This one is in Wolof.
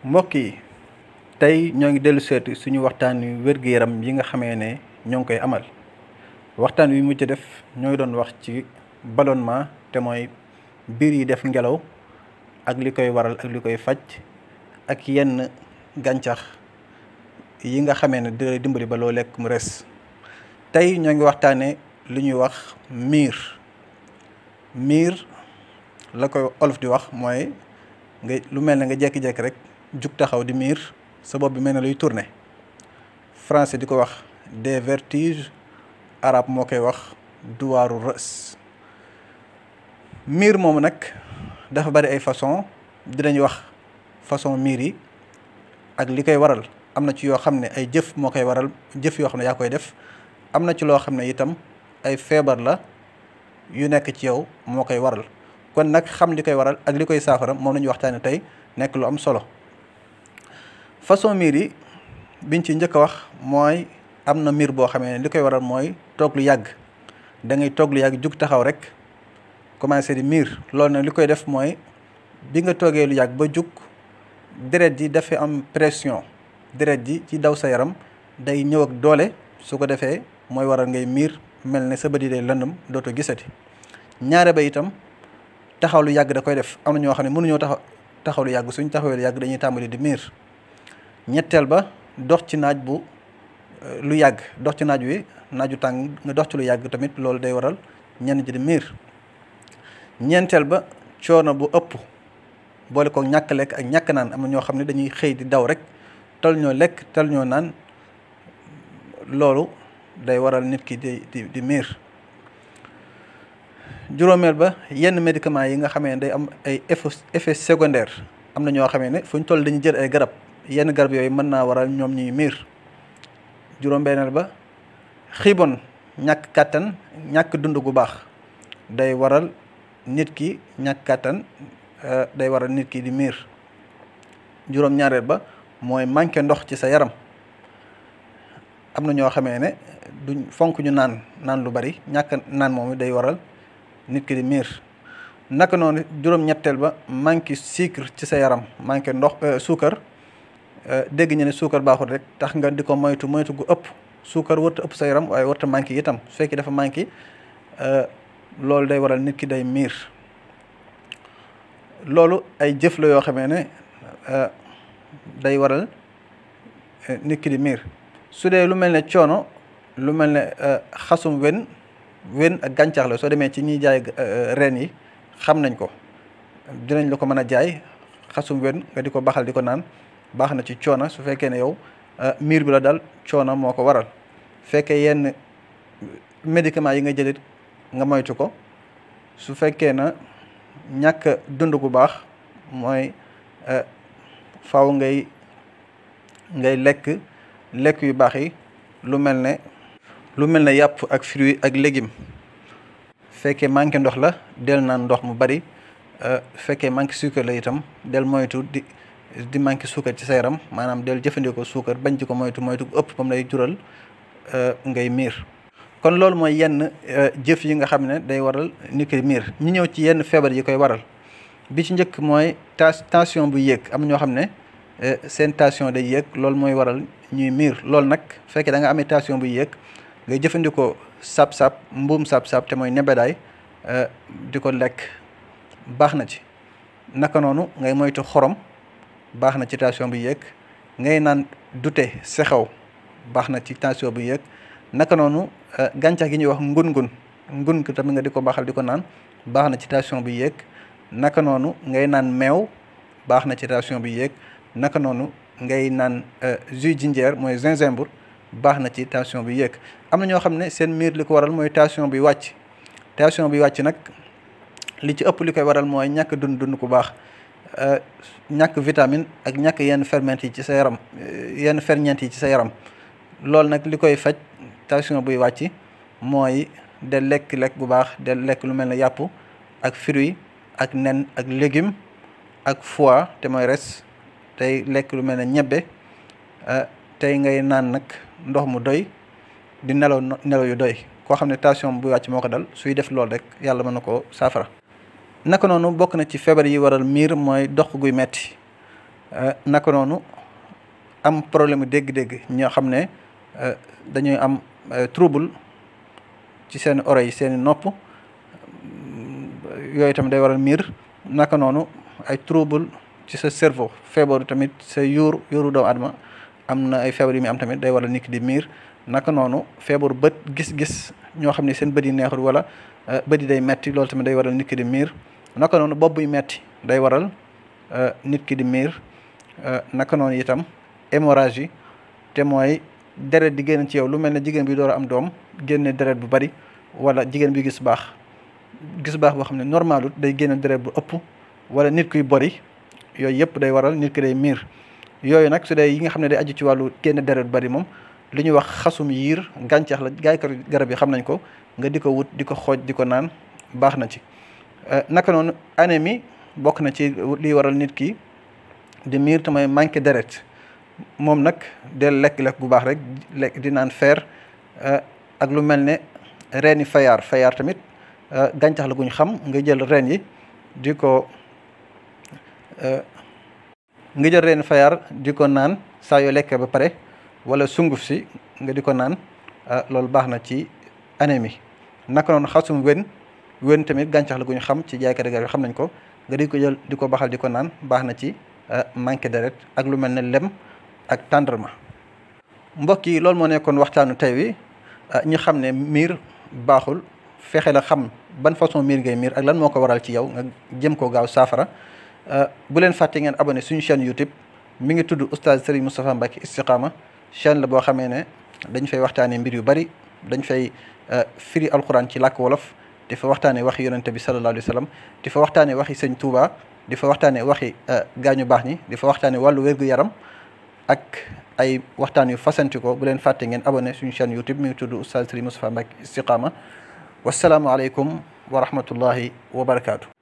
mbokk yi tey ñoo ngi dellu seeti suñu waxtaan wi wér-gu-yaram yi nga xamee ne ñoo ngi koy amal waxtaan wi mujj def ñoo ngi doon wax ci ballonnement te mooy biir yi def ngelaw ak li koy waral ak li koy faj ak yenn gàncax yi nga xamee ne di dimbali ba loo lekk mu res. tey ñoo ngi waxtaanee lu ñuy wax miir la koy olof di wax mooy nga lu mel ne nga jékki-jékki rek jug taxaw di miir sa bopp bi mel ne luy tourner français di ko wax des vertiges arabe moo koy wax duwaaru rës. miir moomu nag dafa bari ay façon dinañ wax façon miir yi ak li koy waral. am na ci yoo xam ne ay jëf moo koy waral jëf yoo xam ne yaa koy def am na ci loo xam ne itam ay feebar la yu nekk ci yow moo koy waral kon nag xam li koy waral ak li koy saafara moom la ñu waxtaane tey nekk lu am solo. façon miir yi biñ ci njëkk a wax mooy am na miir boo xamee ne li koy waral mooy toog lu yàgg da ngay toog lu yàgg jug taxaw rek commencé di miir. loolu nag li koy def mooy bi nga toogee lu yàgg ba jug deret ji dafay am pression. deret ji ci daw sa yaram day ñëw ak doole su ko defee mooy waral ngay miir mel ne sa bët yi day lëndëm dootoo gisati. ñaare ba itam taxaw lu yàgg da koy def am na ñoo xam ne mënuñoo taxaw lu yàgg suñ taxawee lu yàgg dañuy tàmbali di miir. ñetteel ba dox ci naaj bu lu yàgg dox ci naaj wi naaju tàng nga dox ci lu yàgg tamit loolu day waral ñenn ji di miir. ñeenteel ba coono bu ëpp boole ko ñàkk lekk ak ñàkk naan am na ñoo xam ne dañuy xëy di daw rek tal ñoo lekk tal ñoo naan loolu day waral nit ki di miir. juróomeel ba yenn médicaments yi nga xamee ne day am ay effet secondaire am na ñoo xamee ne fu ñu toll dañuy jël ay garab yenn garab yooyu mën naa waral ñoom ñuy miir. juróom-benneel ba xiibon ñàkk kàttan ñàkk dund gu baax day waral nit ki ñàkk kàttan day waral nit ki di miir. juróom-ñaareel ba mooy manqué ndox ci sa yaram am na ñoo xamee ne duñ fonk ñu naan lu bari ñàkk naan moom day waral nit ki di miir. naka noonu juróom-ñetteel ba manqué sucre ci sa yaram manqué ndox suukar dégg ñu ne suukar baaxul rek tax nga di ko moytu gu ëpp suukar warta ëpp sa yaram waaye warta manqué itam su fekkee dafa manqué loolu day waral nit ki day miir. loolu ay jëf la yoo xamee ne day waral nit ki di miir. su dee lu mel ne coono lu mel ne xasum wen ak gàncax la soo demee ci ñiy jaay reen yi xam nañ ko dinañ la ko mën a jaay xasum wen nga di ko baxal di ko naan baax na ci coono su fekkee ne yow miir bi la dal coono moo ko waral. fekkee yenn médicaments yi nga jëlit nga moytu ko. su fekkee na ñàkk dund gu baax mooy faw ngay lekk yu baax yi lu mel ne yàpp ak fruits ak légumes. fekkee manqué ndox la del naan ndox mu bari. fekkee manqué suukar la itam del moytu di manqué suukar ci sa yaram maanaam del jëfandikoo suukar bañ ci ko moytu gu ëpp moom lay jural ngay miir. kon loolu mooy yenn jëf yi nga xam ne day waral nit ki miir. ñu ñëw ci yenn feebar yi koy waral bi ci njëkk mooy tension bu yéeg am ñoo xam ne seen tension day yéeg loolu mooy waral ñuy miir. loolu nag fekkee da nga amee tension bu yéeg ngay jëfandikoo sab-sab mbuum sab-sab te mooy nebedaay di ko lekk baax na ci. naka noonu ngay moytu xorom baax na ci tension bu yéeg. ngay naan dute sexew baax na ci tension bu yéeg. naka noonu gàncax gi ñuy wax ngun ko tamit nga di ko baxal di ko naan baax na ci tension bu yéeg. naka noonu ngay naan meew baax na ci tension bu yéeg. naka noonu ngay naan jus jinjeer mooy gingembre baax na ci tension bu yéeg. am na ñoo xam ne seen miir li ko waral mooy tension bi wàcc. tension bi wàcc nag li ci ëpp li koy waral mooy ñàkk dund ku baax ñàkk vitamine ak ñàkk yenn ferñeent yi ci sa yaram loolu nag li koy faj tension buy wàcc mooy de lekk bu baax de lekk lu mel ne yàpp ak fruits ak nen ak légumes ak foie te mooy res tey lekk lu mel ne ñebbe tey ngay naan nag ndox mu doy di nelaw yu doy. koo xam ne tension buy wàcc moo ko dal suy def loolu rek yàlla mën na koo saafara. naka noonu bokk na ci feebar yi waral miir mooy dox guy metti naka noonu am problème mu dégg-dégg ñoo xam ne dañuy am trouble ci seen oreille seen nopp yooyu tamit day waral miir. naka noonu ay trouble ci sa cerveau feebaru tamit sa yuuru doomu adama am na ay feebar yu muy am tamit day waral nit ki di miir. naka noonu feebaru bët gis-gis ñoo xam ne seen bët yi neexul wala bët yi day metti loolu tamit day waral nit ki di miir. naka noonu bopp buy metti day waral nit ki di miir. naka noonu itam hémorragie te mooy deret di génn ci yow lu mel ne jigéen bi door a am doom génne deret bu bari wala jigéen bi gis baax boo xam ne normalut day génne deret bu ëpp wala nit kuy bori yooyu yëpp day waral nit ki day miir. yooyu nag su dee yi nga xam ne day aju ci wàllu génne deret bu bari moom li ñuy wax xasum yiir gàncax la gaaykat garab yi xam nañ ko nga di ko wut di ko xooj di ko naan baax na ci. naka noonu anémie bokk na ci liy waral nit ki di miir te mooy manqué deret moom nag del lekk-lekk bu baax rek lekk di naan fer ak lu mel ne reeni fayaar tamit gàncax la gu ñu xam nga jël reen yi di ko naan saa yoo lekkee ba pare wala sunguf si nga di ko naan loolu baax na ci anémie. naka noonu xasum wen tamit gàncax la gu ñu xam ci jaaykat garab yi xam nañ ko nga di ko jël di ko baxal di ko naan baax na ci manqué deret ak lu mel ne lem ak tendrement. mbokk yi loolu moo nekkoon waxtaanu tey wi ñu xam ne miir baaxul fexe la xam ban façon miir ngay miir ak lan moo ko waral ci yow nga jëm ko gaaw saafara. bu leen fàtte ngeen abonné suñu chaîne YouTube mi ngi tudd oustaz Serigne Moustapha Mbacké Istikhama chaîne la boo xamee ne dañ fay waxtaanee mbir yu bari dañ fay firi alquran ci làkk wolof di fa waxtaanee waxi yonente bi sallallahu alayhi wa sallam di fa waxtaanee waxi sëñ Touba di fa waxtaanee waxi gaañu baax ñi di fa waxtaanee wàllu wér-gu-yaram ak ay waxtaan yu fasanti ko. bu leen fàtte ngeen abonné suñu chaîne YouTube mi ngi tudd oustaz Serigne Moustapha Mbacké Istikhama wasalaamualeykum wa rahmatullahi wa barakaatu.